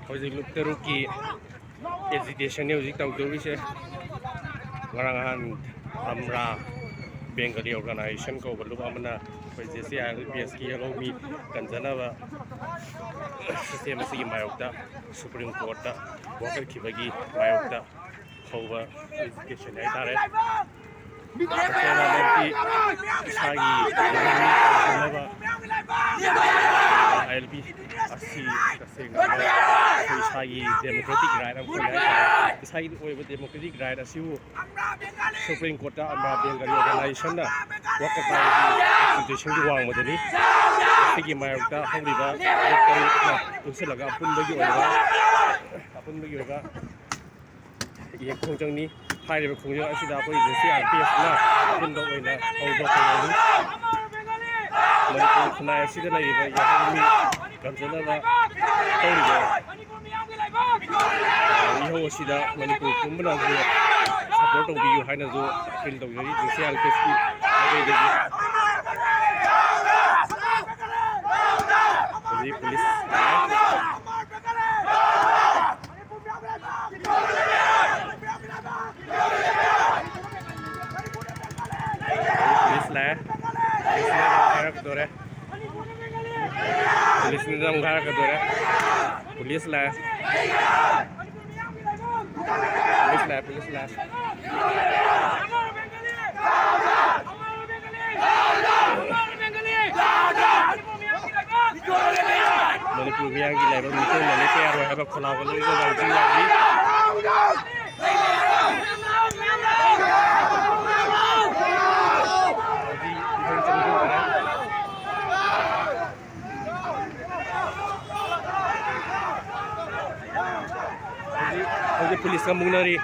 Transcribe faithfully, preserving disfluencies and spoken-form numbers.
ꯍꯧꯖꯤꯛ ꯂꯨꯞ ꯇꯔꯨꯛꯀꯤ ꯑꯦꯖꯤꯇꯦꯁꯟꯅꯤ ꯍꯧꯖꯤꯛ ꯇꯧꯗꯧꯔꯤꯁꯦ꯫ ꯉꯔꯥꯡ ꯅꯍꯥꯟ ꯑꯝꯔꯥ ꯕꯦꯡꯒꯂꯤ ꯑꯣꯔꯒꯅꯥꯏꯖꯦꯁꯟ ꯀꯧꯕ ꯂꯨꯞ ꯑꯃꯅ ꯑꯩꯈꯣꯏ J C I L P ꯑꯦꯁꯀꯤ ꯌꯦꯜꯍꯧꯃꯤ ꯀꯟꯖꯅꯕ system ꯑꯁꯤꯒꯤ ꯃꯥꯌꯣꯛꯇ ꯁꯨꯄ꯭ꯔꯤꯝ ꯀꯣꯔꯠꯇ ꯋꯥꯀꯠꯈꯤꯕꯒꯤ ꯃꯥꯌꯣꯛꯇ ꯍꯧꯕ ꯑꯦꯖꯤꯇꯦꯁꯟ ꯍꯥꯏꯇꯥꯔꯦ꯫ ꯇꯁꯦꯡꯅꯃꯛꯀꯤ ꯏꯁꯥꯒꯤ ꯂꯩꯐꯝ ꯐꯪꯅꯕ ꯑꯥꯏ ꯑꯦꯜ ꯄꯤ ꯑꯁꯤ ꯇꯁꯦꯡꯅ ꯑꯩꯈꯣꯏ ꯏꯁꯥꯒꯤ ꯗꯦꯃꯣꯀ꯭ꯔꯦꯇꯤꯛ ꯔꯥꯏꯠ ꯑꯃꯈꯛꯅꯤ ꯍꯥꯏꯇꯥꯔꯦ꯫ ꯏꯁꯥꯒꯤ ꯑꯣꯏꯕ ꯗꯦꯃꯣꯀ꯭ꯔꯦꯇꯤꯛ ꯔꯥꯏꯠ ꯑꯁꯤꯕꯨ ꯁꯨꯄ꯭ꯔꯤꯝ ꯀꯣꯔꯠꯇ ꯑꯝꯔꯥ ꯕꯦꯡꯒꯂꯤ ꯑꯣꯔꯒꯅꯥꯏꯖꯦꯁꯟꯅ ꯋꯥꯀꯠ ꯍꯥꯏꯕꯗꯤ ꯀꯟꯁꯇꯤꯇ꯭ꯌꯨꯁꯟꯒꯤ ꯋꯥꯡꯃꯗꯅꯤ꯫ ꯃꯁꯤꯒꯤ ꯃꯥꯌꯣꯛꯇ ꯍꯧꯔꯤꯕ ꯂꯨꯞ ꯇꯔꯨꯛꯅ ꯄꯨꯟꯁꯤꯜꯂꯒ ꯑꯄꯨꯟꯕꯒꯤ ꯑꯣꯏꯕ, ꯑꯄꯨꯟꯕꯒꯤ ꯑꯣꯏꯕ ꯌꯦꯛ ꯈꯣꯡꯖꯪꯅꯤ꯫ ꯍꯥꯏꯔꯤꯕ ꯈꯣꯡꯖꯪ ꯑꯁꯤꯗ ꯑꯩꯈꯣꯏ ꯖꯦ ꯁꯤ ꯑꯥꯔ ꯄꯤ ꯑꯦꯐꯅ ꯑꯄꯨꯟꯕ ꯑꯣꯏꯅ ꯍꯧꯕ ꯈꯣꯡꯖꯪꯅꯤ꯫ ꯃꯅꯤꯄꯨꯔ ꯈꯨꯟꯅꯥꯏ ꯑꯁꯤꯗ ꯂꯩꯔꯤꯕ ꯌꯥꯍꯧꯃꯤ ꯀꯟꯖꯅꯕ ꯇꯧꯔꯤꯕ ꯏꯍꯧ ꯑꯁꯤꯗ ꯃꯅꯤꯄꯨꯔ ꯄꯨꯝꯕꯅꯁꯨ ꯁꯄꯣꯔꯠ ꯇꯧꯕꯤꯌꯨ ꯍꯥꯏꯅꯁꯨ ꯑꯄꯤꯜ ꯇꯧꯖꯔꯤ ꯖꯦ ꯁꯤ ꯑꯥꯔ ꯄꯤ ꯑꯦꯐꯀꯤ ꯃꯥꯏꯀꯩꯗꯒꯤ꯫ ꯍꯧꯖꯤꯛ ꯄꯨꯂꯤꯁ ꯂꯥꯛꯑꯦ꯫ ꯄꯨꯂꯤꯁ ꯂꯥꯛꯑꯦ꯫ ꯄꯨꯂꯤꯁꯅ ꯑꯃꯨꯛ ꯍꯥꯏꯔꯛꯀꯗꯣꯔꯦ꯫ ꯄꯨꯂꯤꯁꯅ ꯑꯃꯨꯛ ꯍꯥꯏꯔꯛꯀꯗꯣꯔꯦ꯫ ꯄꯨꯂꯤꯁ ꯂꯥꯛꯑꯦ꯫ ꯄꯨꯂꯤꯁ ꯂꯥꯛꯑꯦ, ꯄꯨꯂꯤꯁ ꯂꯥꯛꯑꯦ꯫ ꯃꯅꯤꯄꯨꯔ ꯃꯤꯌꯥꯝꯒꯤ ꯂꯥꯏꯕꯛ ꯃꯤꯇꯣꯟꯅ ꯂꯦꯞꯄ ꯌꯥꯔꯣꯏ ꯍꯥꯏꯕ ꯈꯣꯜꯂꯥꯎꯒ ꯂꯣꯏꯅ ꯂꯥꯎꯖꯤꯡ ꯂꯥꯎꯔꯤ꯫ ꯍꯧꯖꯤꯛ ꯏꯍꯧ ꯆꯪꯁꯤꯟꯈ꯭ꯔꯦ꯫ ꯍꯧꯖꯤꯛ, ꯍꯧꯖꯤꯛ ꯄꯨꯂꯤꯁꯀ ꯃꯨꯛꯅꯔꯤ꯫